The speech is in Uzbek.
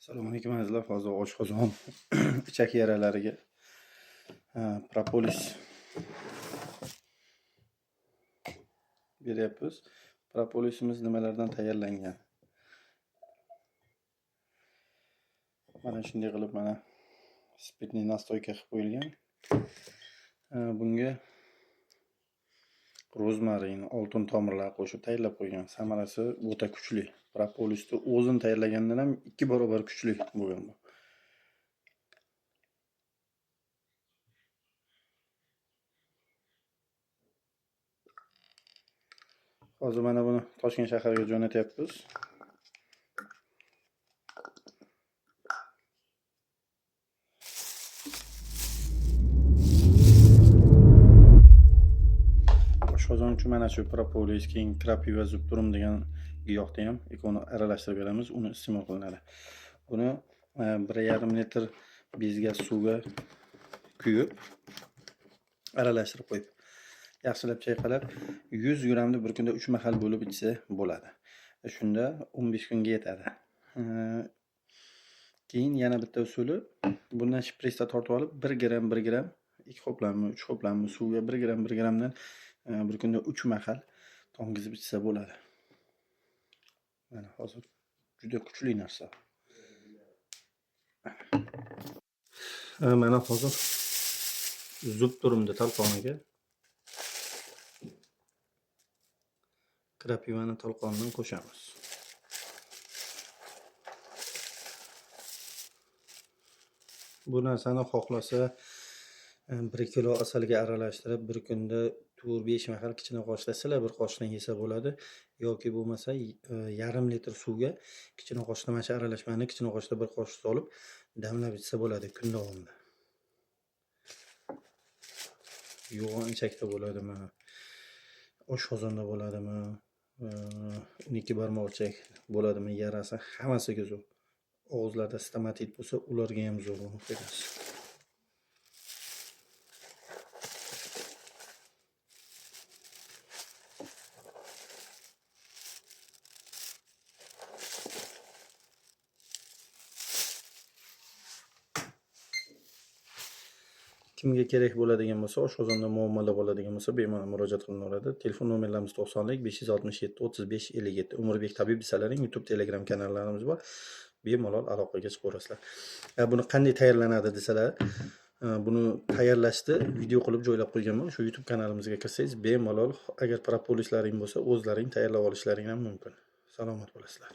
Assalomu alaykum azizlar. Hozir oshqozon ichak yaralariga propolis beryapmiz. Propolisimiz nimalardan tayyorlangan? Mana shunday qilib mana spirtli nastoyka qilib qo'yilgan. Bunga rozmarin, oltin tomirlar qo'shib tayyorlab qo'ygan. Samarasi o'ta kuchli. Propolisni o'zini tayyorlagandan ham 2 barobar kuchli bo'lgan bu. Hozir mana buni Toshkent shahriga jo'natyapmiz. Oshqozon uchun mana shu propolis, keyin krapiva zubturum degan giyohni ham ikkovini aralashtirib beramiz, uni iste'mol qilinadi. Buni 1,5 litr bezga suvga quyib, aralashtirib qo'yib, yaxshilab chayqalab 100 grammni bir kunda 3 mahal bo'lib ichsa bo'ladi. Shunda 15 kunga yetadi. Keyin yana bitta usuli, bundan shprisda tortib olib 1 gram 1 gram 2 ho'plammi, 3 ho'plammi suvga 1 gram 1 gramdan bir kunda 3 mahal tomgizib ichsa bo'ladi. Mana hozir juda kuchli narsa. Mana hozir zubturumni talqoniga krapivani talqonidan qo'shamiz. Bu narsani xohlasa 1 kilo asalga aralashtirib bir kunda 4-5 mahal kichkina qoshiqda sizlar bir qoshiqdan yesa bo'ladi, yoki bo'lmasa 0,5 litr suvga kichkina qoshiqda mana shu aralashmani kichkina qoshiqda bir qoshiq solib damlab ichsa bo'ladi kun davomida. Yo'g'on ichakda bo'ladimi, oshqozonda bo'ladimi, 12 barmoq ichak bo'ladimi, yarasi hammasiga zo'r. Og'izlarda stomatit bo'lsa, ularga ham zo'r buni foydasi. Kimga kerak bo'ladigan bo'lsa, oshqozonda muammolar bo'ladigan bo'lsa, bemalol murojaat qilaveradi. Telefon nomerlarimiz 90 567 35 57. Umurbek tabib desalaring, YouTube, Telegram kanallarimiz bor. Bemalol aloqaga chiqaverasizlar. Buni qanday tayyorlanadi desalar, buni tayyorlashni video qilib joylab qo'yganman. Shu YouTube kanalimizga kirsangiz, bemalol agar propolislaring bo'lsa, o'zlaring tayyorlab olishlaring ham mumkin. Salomat bo'lasizlar.